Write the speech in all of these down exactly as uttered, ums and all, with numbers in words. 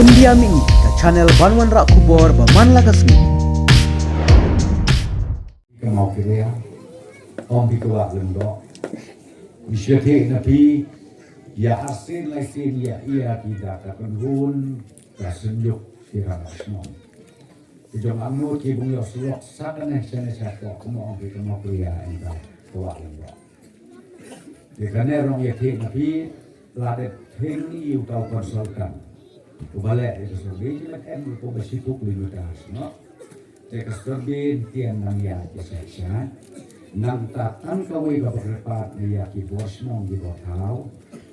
India Mini, ka channel ban wanrah khubor ba man la ka sngi. Ka Mawkyrwat, ong phi ka Wah Lyngdoh. Ngi shah thied na phi, ïa arsien laisien ïa ïa ki da ka kynhun ka Synjuk ki rangbah shnong. Ki jong angnud ki bym ïoh surok sa kane shane shapoh, kumba ong phi ka Mawkyrwat, ong ka Wah Lyngdoh. Te kane ruh ïa thied na phi, la dep thied ïa uta u consultant uba leh ïa ka survey, jingmut em ruh kumba shiphew kilometer shnong. Te ka survey ym tieng nang ïa ki sha sha. Nangta tang kawei kaba kyrpad ïa ki bor shnong ki bor thaw,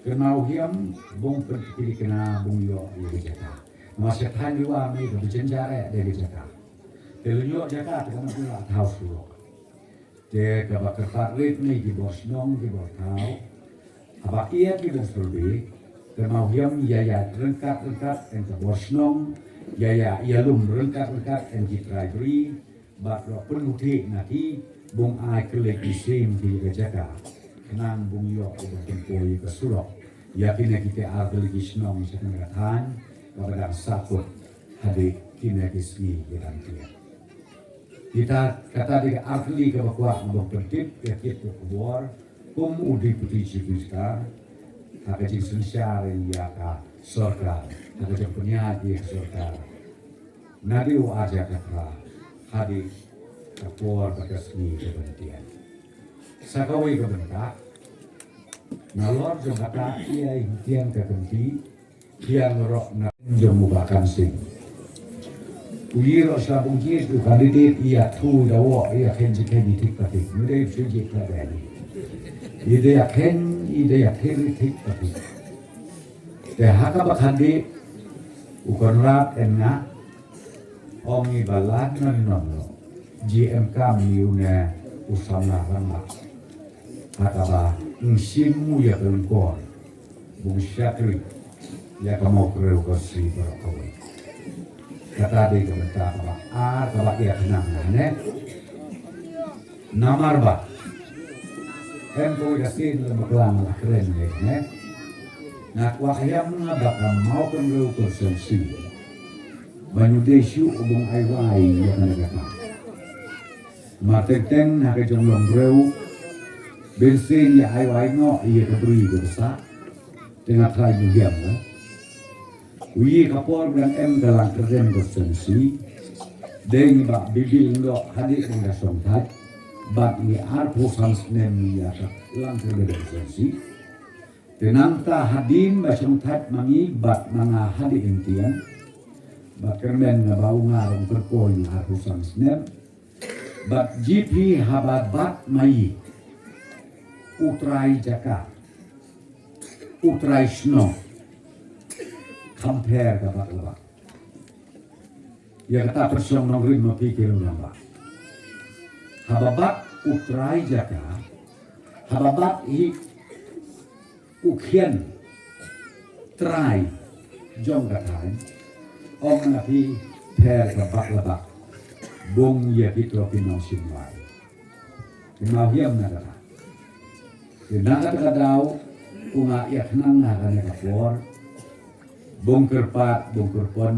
kynmaw hiam, bym pyntikna, bym ïoh ïa ka jaka. Namar sha thaiñ Riwar ma ïa ka bajynjar eh da ka jaka. Te leit ïoh jaka te ka nang ïoh thaw surok. Te kaba kyrpad rit na ki bor shnong ki bor thaw, haba ïa ki bor survey, kynmaw hiam ïa ïa ryngkat ryngkat ïa ka bor shnong, ïa ïa ïalum ryngkat ryngkat ïa ki trai bri, bad ruh pynmih na ki, bym ai kylliang ki siem ki ka jaka, khnang bym ïoh ïa ka pynpoi ïa ka surok ïa kine kita artylli ki shnong sha kane ka thaiñ kaba dang sahkut hadien kine ki sngi ki dang tieng. Kita, kata dei ka artylli kaba kwah ban pyntip ïa kito ki bor, kum u Deputy Chief Minister, ha ka jingsynshar ïa ka sorkar, ha ka jingpynïaid ïa ka sorkar. Naduh u ar hajar khatphra hadien ka por bad ka sngi ka ban tieng. Sa kawei ka bynta, nalor jong kata ïa i tieng ka kynti, Phi ïa ngarok na jong u Bah Kan Sing. U ïa rok sa bungkit u candidate ïa thu da wok ïa khein ji khein ji thik pathik. Ngi dei shu ji ka dei. Ïa dei ïa khein, ïa dei ïa khein ji thik pathik. Te ha kaba candidate u Conrad N Ngah, ong i ba lad ngan nong lo. Ji em kam ïa une u samla rangbah. Ha kaba ngin shim u ïa ka lyngkor. Bun shakri ïa ka Mawkyrwat ka Sri baroh kawei. Kata dei ka bynta kaba ar kaba ïa khnang na ne. Namar ba em kawei ka sien lem bakla nga la kren ne ne. Nga kwah ïa nga ba ka Mawkyrwat ka Sri ba ngi dei shu u bun ai wai ïa kane ka kam. Mar teng teng ha ka jong long briew, bun sien ïa ai wai noh ïa ka bri ka bsa. Te nga trai ju hiam la. U ïa ka por ba em ka Langkyrdem constituency, dei ngi Bah Bibil Lyngdoh hadien ba shong thait, bad ngi arphew san snem ïa ka Langkyrdem constituency. Te nangta hadien ba shong thait ma ngi bad ma nga hadien tieng, bad kyrmen nga ba u nga rong kyrkhu ngi arphew san snem. Bad jingpyni haba bat ma i u trai jaka, u trai shnong, kham pher ka bak la bak. Ïa kata pyrshang nongrim ma phi ki nongrim ba haba bat u trai jaka, haba bat i u khian trai jong ka thaiñ, ong na phi pher ka bak la bak. Bun ïa ki tro ki nongshim wai. Ki mau hiam na kata. Ki na kata ka daw u nga ïa khnang na kane ka por. Bun kyrpad, bun kyrpon.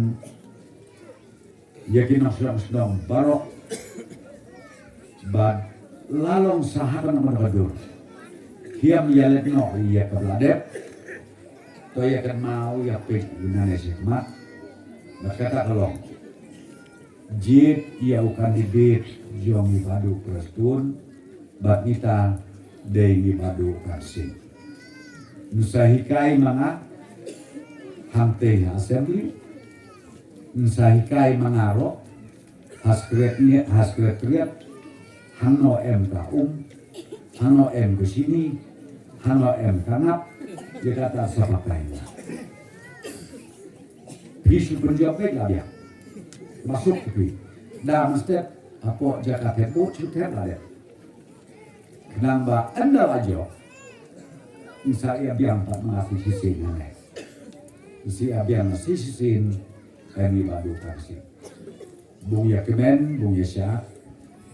Ïa ki nongshong shnong baroh. Bad la long sa ha kano kano ka dur. Hiam ïa leit noh ïa ka bla dep. To ïa kynmaw ïa peit ïa nane shikmat. Bad kata ka long. Jied ïa u candidate jong i Bah Duh Prestone. Bad ngi ta dei ngi Bah Duh Kan Sing. Ngi sa hikai ma nga hangtei ha assembly. Ngi sa hikai ma nga ruh ha secretariat, ha secretariat. Hangno em ka um, hangno em ka shini, hangno em ka ngap. Ïa kata sa pakai nga. Phi shu pynjop beit la biang. Masuk phi. Da mynstep hapoh jaka thep bud shu thep la dep. Khnang ba ynda la jop. Ngi sa ïa biang pat ma nga shisien hangne. Ngi sa ïa biang shisien hangne Bah Duh Kan Sing. Bun ïa kmen, bun ïa shah.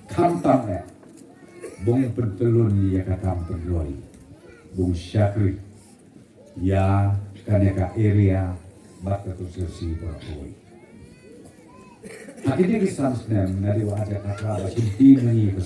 Khamtam eh. Bun pyntylun ïa ka kam pynroi. Bun shakri ïa kane ka area bad ka Khursarsi baroh kawei. Ha kine ki san snem nga dei u Ajak Khakhra ba shim team na ngi ka